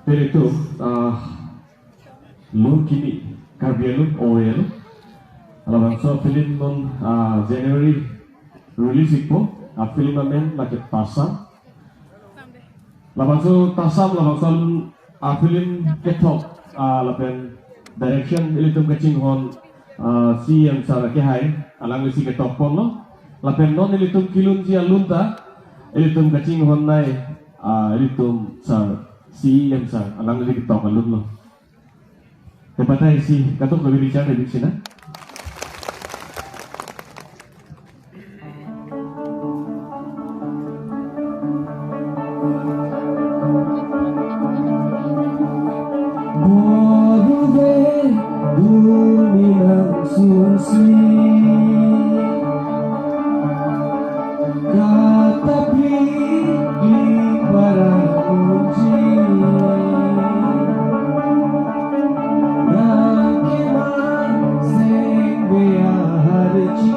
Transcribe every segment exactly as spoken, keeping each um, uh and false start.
Pele tu, ah, Lun Kimi, Karbi Anglong O A lo. Labangso film non, ah, January release ikpo, ah, film amen lake Tasam. Labangso Tasam, labangso, ah, film kethok, ah, lapen direction ilitum kachinghon, ah, C E M sir kehai, alangli si ketok ponlo. Lapen non ilitum kelunji alun ta, ilitum kachinghon nai, ah, ilitum sir, C E M sir, alangli ketok alun lo. Te batai si, kadokave richard de bik sina. Bor-ove bumi nangsunsi, katapli kli para unji, nangkeman sengbe aharji.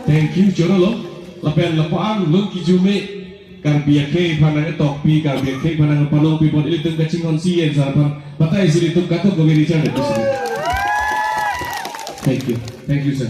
Thank you, chorolo. Lapen lapu-an Lun Kijume, Karbi akhei aphan nangtokpi, Karbi akhei aphan nangpanongpi pon ilitum kachinghon C E M sir aphan, batai si ilitum kadokave richard de bik sina. Thank you. Thank you, sir.